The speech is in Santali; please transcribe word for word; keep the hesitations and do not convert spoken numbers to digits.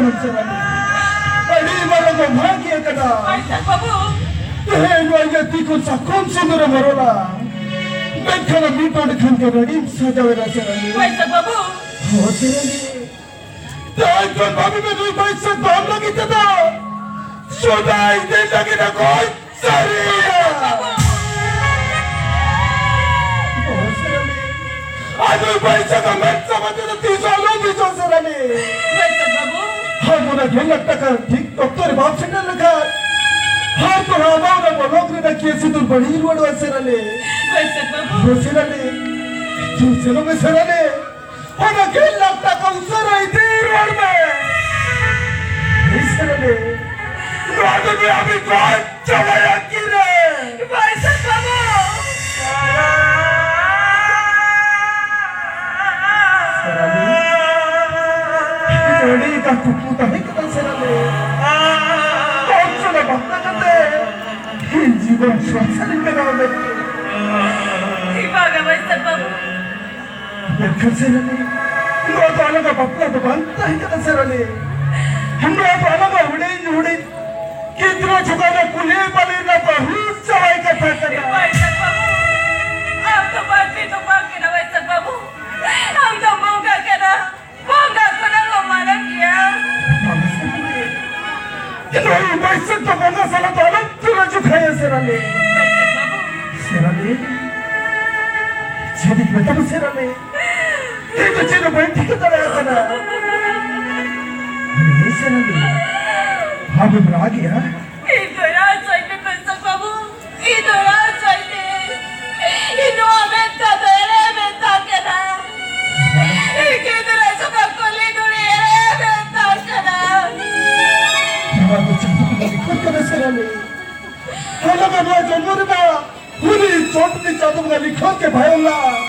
ᱟᱹᱰᱤ ᱢᱟᱨᱟᱝ ᱵᱷᱟᱜᱽᱭᱚ ᱠᱟᱱᱟ᱾ ᱵᱟᱭᱥᱟᱠ ᱵᱟᱹᱵᱩ᱾ ᱛᱮᱦᱮᱧ ᱱᱚᱣᱟ ᱤᱧᱟᱹᱜ ᱛᱤ ᱠᱷᱚᱱ ᱥᱟᱠᱚᱢ ᱥᱤᱸᱫᱩᱨᱮᱢ ᱦᱚᱨᱚᱜᱟ᱾ ᱢᱮᱱᱠᱷᱟᱱ ᱢᱤᱫ ᱰᱚᱸᱰᱮ ᱠᱷᱟᱱ ᱜᱮ ᱨᱟᱹᱲᱤᱢ ᱥᱟᱡᱟᱣᱮᱱᱟ ᱥᱮ ᱨᱟᱹᱲᱤ᱾ ᱵᱟᱭᱥᱟᱠ ᱵᱟᱹᱵᱩ᱾ ᱦᱚᱸ ᱥᱮ ᱨᱟᱹᱲᱤ᱾ ᱛᱮᱦᱮᱧ ᱠᱷᱚᱱ ᱵᱷᱟᱵᱤ ᱢᱮ ᱱᱩᱭ ᱵᱟᱭᱥᱟᱠ ᱫᱚ ᱟᱢ ᱞᱟᱹᱜᱤᱫ ᱛᱮᱫᱚ ᱥᱚᱫᱟᱭ ᱫᱤᱱ ᱞᱟᱹᱜᱤᱫ ᱮ ᱜᱚᱡ ᱥᱟᱹᱨᱤᱭᱟ᱾ ᱦᱚᱸ ᱥᱮ ᱨᱟᱹᱲᱤ᱾ ᱟᱫᱚ ᱵᱟᱭᱥᱟᱠ ᱢᱮᱫ ᱥᱟᱢᱟᱝ ᱛᱮᱫᱚ ᱛᱤᱥ ᱦᱚᱸ ᱟᱞᱚᱢ ᱦᱤᱡᱩᱜᱼᱟ ᱥᱮ ᱨᱟᱹᱲᱤ᱾ ᱵᱟᱭᱥᱟᱠ ᱵᱟᱹᱵᱩ᱾ ᱟᱢ ᱚᱱᱟ ᱰᱷᱮᱨ ᱞᱟᱠᱷ ᱴᱟᱠᱟ ᱴᱷᱤᱠ ᱚᱠᱛᱚ ᱨᱮ ᱵᱟᱢ ᱥᱮᱴᱮᱨ ᱞᱮᱠᱷᱟᱱ, ᱟᱨ ᱛᱚ ᱟᱢᱟᱜ ᱚᱱᱟ ᱵᱚᱞᱚᱠ ᱨᱮᱱᱟᱜ ᱠᱮᱥ ᱥᱤᱸᱫᱩᱨ ᱵᱟᱹᱲᱤᱡ ᱨᱩᱣᱟᱹᱲᱚᱜᱼᱟ ᱥᱮ ᱨᱟᱹᱲᱤ᱾ ᱵᱟᱭᱥᱟᱠ ᱵᱟᱹᱵᱩ᱾ ᱦᱚᱸ ᱥᱮ ᱨᱟᱹᱲᱤ᱾ ᱪᱩᱯ ᱥᱮᱱᱚᱜ ᱢᱮ ᱥᱮ ᱨᱟᱹᱲᱤ᱾ ᱚᱱᱟ ᱰᱷᱮᱨ ᱞᱟᱠᱷ ᱴᱟᱠᱟ ᱩᱥᱟᱹᱨᱟ ᱤᱫᱤ ᱨᱩᱣᱟᱹᱲ ᱢᱮ᱾ ᱦᱚᱸ ᱥᱮ ᱨᱟᱹᱲᱤ᱾ ᱱᱚᱣᱟ ᱫᱚ ᱱᱩᱭ ᱟᱢᱤᱡ ᱜᱚᱡ ᱪᱟᱵᱟᱭᱟ ᱠᱤ ᱨᱮ? ᱵᱟᱭᱥᱟᱠ ᱵᱟᱹᱵᱩ᱾ ᱥᱮᱨᱟᱞᱤ, ᱟᱹᱰᱤ ᱜᱟᱱ ᱠᱩᱠᱢᱩ ᱛᱟᱦᱮᱸ ᱠᱟᱱᱟ ᱥᱮᱨᱟᱞᱤ᱾ ᱟᱢ ᱥᱟᱞᱟᱜ ᱵᱟᱯᱞᱟ ᱠᱟᱛᱮ ᱤᱧ ᱡᱤᱵᱚᱱ ᱥᱚᱝᱥᱟᱨᱤᱧ ᱵᱮᱱᱟᱣ ᱞᱮᱫ᱾ ᱵᱟᱝᱟ ᱵᱟᱭᱥᱟᱠ ᱵᱟᱹᱵᱩ᱾ ᱢᱮᱱᱠᱷᱟᱱ ᱥᱮᱨᱟᱞᱤ, ᱱᱚᱣᱟ ᱫᱚ ᱟᱞᱟᱝᱟᱜ ᱵᱟᱯᱞᱟ ᱫᱚ ᱵᱟᱝ ᱛᱟᱦᱮᱸ ᱠᱟᱱᱟ ᱥᱮᱨᱟᱞᱤ᱾ ᱱᱚᱣᱟ ᱫᱚ ᱟᱞᱟᱝᱟᱜ ᱦᱩᱰᱤᱧ ᱦᱩᱰᱤᱧ ᱜᱤᱫᱽᱨᱟᱹ ᱡᱚᱠᱷᱚᱱ ᱨᱮ ᱠᱩᱞᱦᱤ ᱯᱟᱞᱮ ᱨᱮᱱᱟᱜ ᱵᱟᱹᱦᱩ ᱡᱟᱶᱟᱭ ᱠᱟᱛᱷᱟ ᱠᱟᱱᱟ᱾ ᱵᱟᱭᱥᱟᱠ ᱵᱟᱹᱵᱩ, ᱟᱢ ᱫᱚ ᱢᱟᱹᱱᱢᱤ ᱫᱚ ᱵᱟᱝ ᱠᱟᱱᱟ ᱵᱟᱭᱥᱟᱠ ᱵᱟᱹᱵᱩ, ᱟᱢ ᱫᱚ ᱵᱚᱸᱜᱟ ᱠᱟᱱᱟ᱾ ᱵᱚᱸᱜᱟ ᱠᱷᱚᱱᱟᱜ ᱦᱚᱸ ᱢᱟᱨᱟᱝ ᱜᱮᱭᱟ᱾ ᱵᱟᱝ ᱥᱮᱨᱟᱞᱤ, ᱱᱩᱭ ᱵᱟᱭᱥᱟᱠ ᱫᱚ ᱵᱚᱸᱜᱟ ᱥᱟᱞᱟᱜ ᱫᱚ ᱟᱞᱚᱢ ᱛᱩᱞᱟᱹ ᱡᱚᱠᱷᱟᱭᱟ ᱥᱮᱨᱟᱞᱤ᱾ ᱵᱟᱭᱥᱟᱠ ᱵᱟᱹᱵᱩ᱾ ᱥᱮᱨᱟᱞᱤ, ᱪᱮᱫ ᱤᱧ ᱢᱮᱛᱟᱢᱟ ᱥᱮᱨᱟᱞᱤ? ᱤᱧ ᱫᱚ ᱪᱮᱫ ᱦᱚᱸ ᱵᱟᱹᱧ ᱴᱷᱤᱠᱟᱹ ᱫᱟᱲᱮᱭᱟᱜ ᱠᱟᱱᱟ᱾ ᱦᱮᱸ ᱥᱮᱨᱟᱞᱤ, ᱟᱢᱮᱢ ᱨᱟᱜᱮᱜᱼᱟ? ᱤᱧ ᱫᱚ ᱨᱟᱜ ᱦᱚᱪᱚᱭᱤᱧ ᱢᱮ ᱵᱟᱭᱥᱟᱠ ᱵᱟᱹᱵᱩ, ᱤᱧ ᱫᱚ ᱨᱟᱜ ᱦᱚᱪᱚᱭᱤᱧ ᱢᱮ᱾ ᱤᱧ ᱱᱚᱣᱟ ᱢᱮᱱᱛᱟ ᱫᱚ ᱮᱲᱮ ᱢᱮᱛᱟ ᱠᱟᱱᱟ᱾ ᱤᱧ ᱜᱤᱫᱽᱨᱟᱹ ᱡᱚᱠᱷᱚᱱ ᱠᱩᱞᱦᱤ ᱫᱷᱩᱲᱤ ᱮᱲᱮ ᱢᱮᱛᱟ ᱠᱟᱱᱟ᱾ ᱱᱚᱣᱟ ᱫᱚ ᱪᱟᱸᱫᱳ ᱵᱚᱸᱜᱟ ᱞᱤᱠᱷᱚᱱ ᱠᱟᱱᱟ ᱥᱮᱨᱟᱞᱤ᱾ ᱦᱟᱞᱟᱝᱟ ᱱᱚᱣᱟ ᱡᱚᱱᱢᱚ ᱨᱮᱱᱟᱜ ᱩᱱᱤ ᱪᱚᱴ ᱩᱱᱤ ᱪᱟᱸᱫᱳ ᱵᱚᱸᱜᱟ ᱞᱤᱠᱷᱚᱱ ᱜᱮ ᱵᱟᱭ ᱚᱞᱟ᱾